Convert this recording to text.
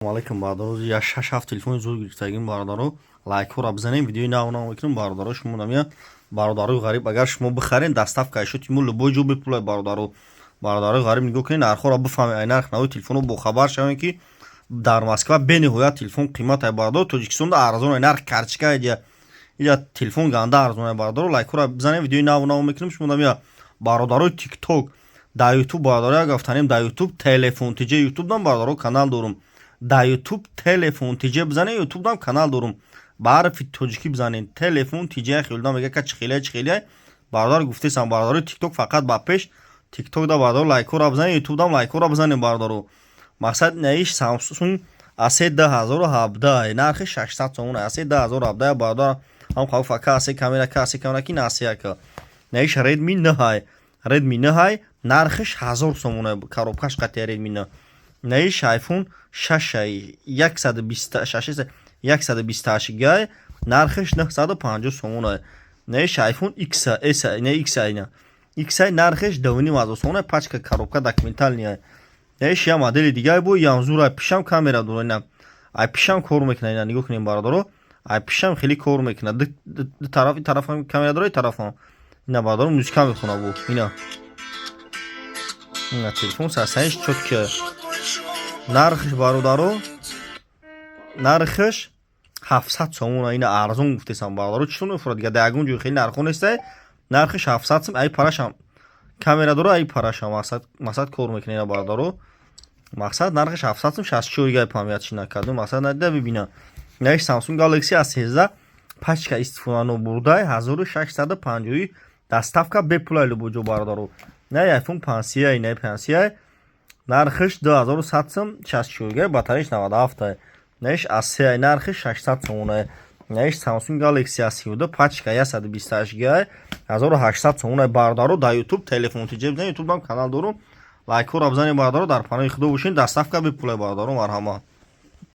Алайкум, бародаро. Я шаш ҳафт телефони зуд гирифтагим, бародаро. Лайкҳоро бизанем, видеои нав нав мекунем, бародаро. Шумо намия, бародарои ғариб, агар шумо бихарен, доставка шуд мо любой ҷо бепулай, бародаро. Бародарои ғариб, нигоҳ кунед, нархҳоро бифаҳмед, ай нарх нави телефонро бохабар шавем, ки дар Москва бениҳоят телефон қимат ай, бародаро. Тоҷикистонда арзон ай, нарх карточка ай, ия телефон ганда арзон ай, бародаро. Лайкҳоро бизанем, видеои нав нав мекунем. Шумо намия, бародарои Тикток, дар Ютуб, бародаро, як гафтанем, дар Ютуб Телефон ТЖ, Ютубдам, бародаро, канал дорум. Дар Ютуб Телефон ТЖ бизанед, Ютубдам канал дорум. Ба ҳарфи тоҷикӣ бизанед, Телефон ТЖ. Хелдам мега ка чихелия, чихелия, бародар, гуфтесам. Бародарои Тикток, фақат ба пеш Тикток да, бародаро, лайкҳоро бизанед, Ютубдам лайкҳоро бизанед, бародаро. Мақсад, наиш Самсунг A3 2017, нархи 600 сомон. A3 2017, бародар, ҳам қавфа касе камера, касе камера ки насияка. Наиш Redmi 9, Redmi 9, нархиш 1000 сомон, коробкаш қатия Redmi 9. Наиш iPhone 6, 128 гай, нархиш 950 сомон. Наиш iPhone X S, не, X ина X, нархиш 2500 сомон, пачка, коробка документальный. Наиш я модели дигар бо янзура, пишам камера дора, ина ай пишам кор мекунад. Ина нигоҳ кунем, бародаро, ай пишам хеле кор мекунад, ду тараф, ин тараф камера дора, ин тарафам. Ина, бародаро, музика мехона бу. Ина телефон сасаниш чёткий. Нархиш, бародаро, нархиш 700 сомон. Ина арзон гуфтесам, бародаро, чӣ мефурад дига, дар ягон ҷой хеле нархо нестай. Нархиш 700 сом. Ай парашам камера дора, ай парашам мақсад кор мекунад. Ина, бародаро, мақсад, нархиш 700 сом, 64 гай память чи накарду, мақсад, надида бибина. Наиш Samsung Galaxy A13, пачка истифода нобурдай, 1650, доставка бепулай любой ҷо, бародаро. На iPhone 5, на 5, нархиш 2100 сом, 64 гай, батареяш 97. Наиш A3, нархи 600 сомона. Наиш Samsung Galaxy A32, пачка, 128 гигай, 1800 сомона. Бародаро, дар YouTube Телефон ТЖ бизанед, YouTube ам канал дорум. Лайкҳоро бизанед, бародаро, дар паноҳи Худо бошед, доставка бепулай, бародаро, марҳамат.